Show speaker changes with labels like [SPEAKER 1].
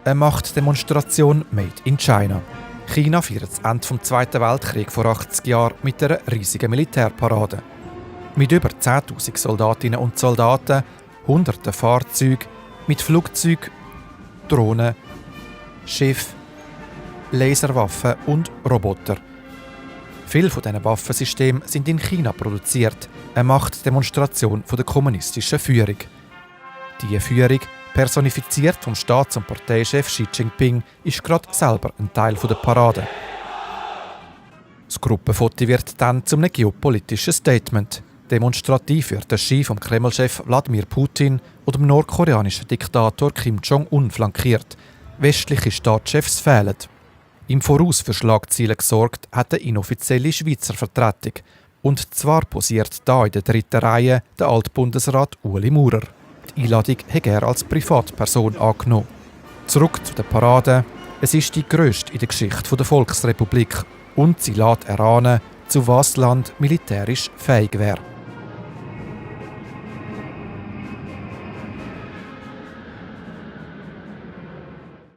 [SPEAKER 1] Eine Machtdemonstration made in China. China feiert das Ende des Zweiten Weltkriegs vor 80 Jahren mit einer riesigen Militärparade. Mit über 10'000 Soldatinnen und Soldaten, hunderten Fahrzeugen, mit Flugzeugen, Drohnen, Schiffen, Laserwaffen und Robotern. Viele von diesen Waffensystemen sind in China produziert, eine Machtdemonstration der kommunistischen Führung. Diese Führung, personifiziert vom Staats- und Parteichef Xi Jinping, ist gerade selber ein Teil der Parade. Das Gruppenfoto wird dann zu einem geopolitischen Statement. Demonstrativ wird der Xi vom Kreml-Chef Wladimir Putin oder dem nordkoreanischen Diktator Kim Jong-un flankiert. Westliche Staatschefs fehlen. Im Voraus für Schlagzeilen gesorgt hat eine inoffizielle Schweizer Vertretung. Und zwar posiert da in der dritten Reihe der Altbundesrat Ueli Maurer. Die Einladung hat er als Privatperson angenommen. Zurück zu der Parade. Es ist die grösste in der Geschichte der Volksrepublik und sie lässt erahnen, zu was das Land militärisch fähig wäre.